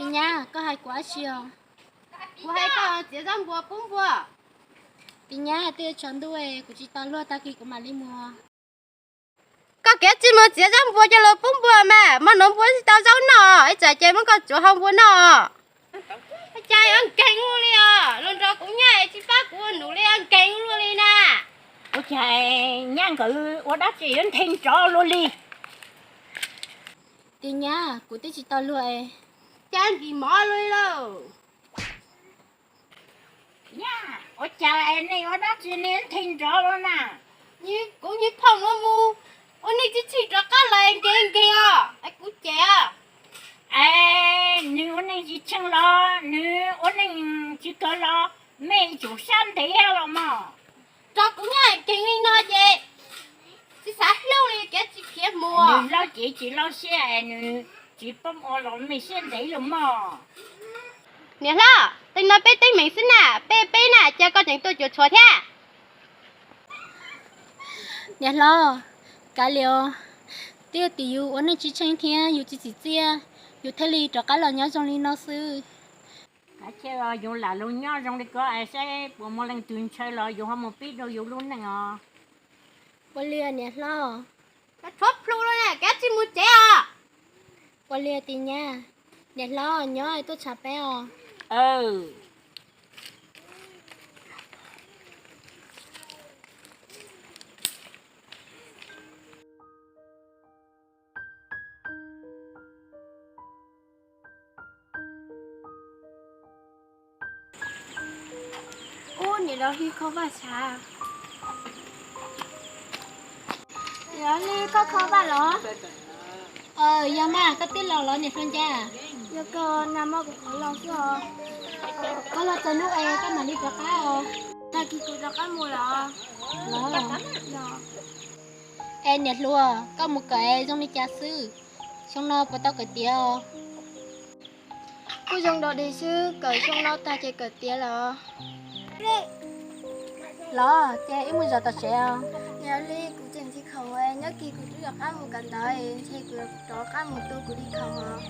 Tis nyab, koj hais kuv dab tsi os? Kuv hais koj txiav zaub npua pub npua. Tis nyab, twb yuav tsaus ntuj, kuv tsis tau luag, tag kis kuv mam li mus. Koj kav tsij mus txiav zaub npua coj los pub npua mas, hmo no npua tsis tau zaub noj, ib tsam ces muab koj tsuav hau npua noj. Cas yuav nkeeg ua li os, los nrog kuv nyob tsis pab kuv ua num li, nkeeg ua luaj li na. Ua cas nyab nkawd ua dab tsi yuav ntheej nrov luaj li? Tis nyab, kuv twb tsis tau luag. Cas nkim mov luaj li lauj? Nyab, ua cas nej ua dab tsi nej ntheej nrov luaj na? Kuv nyiag phauj nuav mus ua neej tsis tsheej rov qab los nkeeg nkeeg os, es kuv cem os. Es nws ua neej tsis tsheej los nws ua neej tsis kawg los mej tsum sab ntev los mog. Rau kuv nyob nkeeg li no ces tsis xav hlub li, kav tsij khiav mus. Nws laus ces tsis laus siab, nws tsis poob ua los mej siab ntev los mog. Niam hlob, tej no peb teeb meem xwb na, peb peb na, cas koj tseem tuaj cuam tshuam thiab? Niam hlob, kav liam os, twb yog tim yus ua neej tsis tsheej thiab yus tsis txim txiaj, yus thiaj li rov qab los nyob zoo li no xwb. Kav tsij yus lam lug nyob zoo li ko es saib puas muaj leej twg ntshaw los yus ho mus pib dua yus lub neej os. Ua li niam hlob. Tshuav plhu los kav tsij mus tsev os. Ua li tis nyab, niam hlob nyob tuaj tsham peb os. Ub, niam Los Hli kho vaj sav. Niam Los Hli, koj kho vaj los? Yog mas, koj twb los los niam hluas ncab? Yog koj, nag hmo kuv qhuav los xwb os. Koj los txog hnub es koj mam li rov qab os. Tag kis kuv rov qab mus los? Los. Es niam hluas, koj mus kawm zoo li cas xwb? Xyoo no puas tau kawm tiav os? Kuj zoo dog dig xwb, kawm xyoo no tag ces kawm tiav lawm. Los ces wb mus zov tom tsev os. Niam Los Hli, kuv tseem tsis khoom, nyob kis kuv twb rov qab mus kawm ntawv, ntshe kuv rov qab mus tu kuv li khoom os.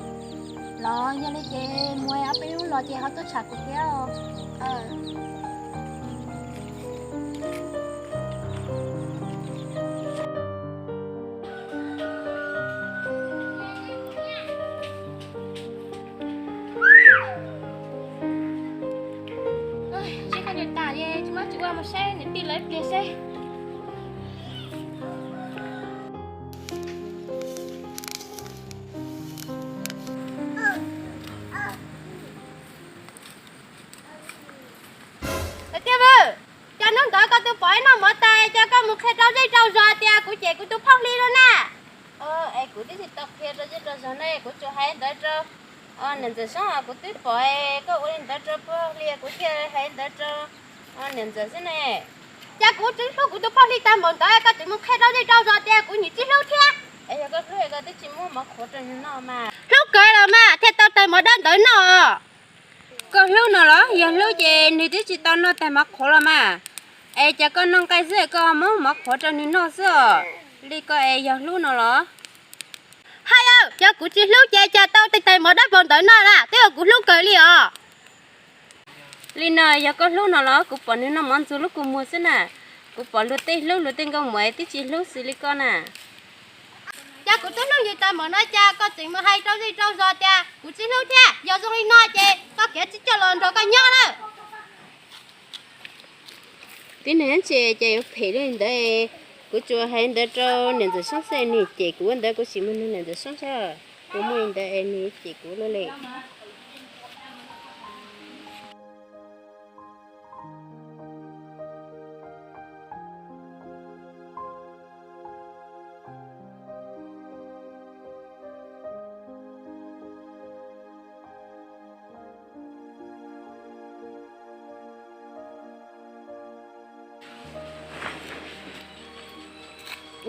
Los yog li ces mus ob peb hnub los ces ho tuaj tsham kuv thiab os. Seb koj niam tas li tsis muaj tsis ua, mus saib niam tij lawv ib pliag seb. Tiag, cas hnub ntawd koj twb pom ib noj mov tas, cas koj mus qhia rau zej rau zos tias kuv cem kuv tus phauj Hli no na? Es kuv twb tsis tau qhia rau zej rau zos ne, kuv tsuas hais ntawd rau niam ntxawm Soob, kuv twb pom koj ua li ntawd rau phauj Hli, kuv thiaj hais ntawd rau niam ntxawm xwb ne. Cas kuv twb hlub kuv tus phauj Hli tag npaum ntawd, koj tseem mus qhia rau zej rau zos tias kuv nim tsis hlub thiab? Es yog koj hlub es koj twb tsis muab mov qhuav rau nws noj mas. Hlub kawg los mas thiaj tau tag mov dawb ntawd noj. Koj hlub no los? Yog hlub ces nws twb tsis tau noj tag mov qhuav los mas. Es cas koj noj nqaij xwb koj muab mov qhuav rau nws noj xwb os? Li ko es yog hlub no los? Haj yam, yog kuv tsis hlub ces cas tau tag mov dawb paug ntawd noj na, twb yog kuv hlub kawg li os. Li no yog koj hlub no los? Kuv pom nws noj mov ntxuag lub kua muag xwb na. Kuv pom luag tej hlub luag tej nkauj muam twb tsis hlub xws li koj na. Cas kuv twb hlub yus tag npaum no cas koj tseem mus hais rau zej rau zos tias kuv tsis hlub thiab? Yog zoo li no ces koj kav tsij coj los nrog koj nyob na. Tib neeg ntse ces yuav phem li ntawd. Kuv tsuas hais ntawd rau niam ntxawm Soob xwb, nws cem kuv ua ntawd kuv tsis mus nug niam ntxawm Soob thiab. Kuv muaj li ntawd es nws cem kuv luaj li.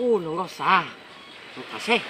Ub, no nkauj xav, mus tham seb.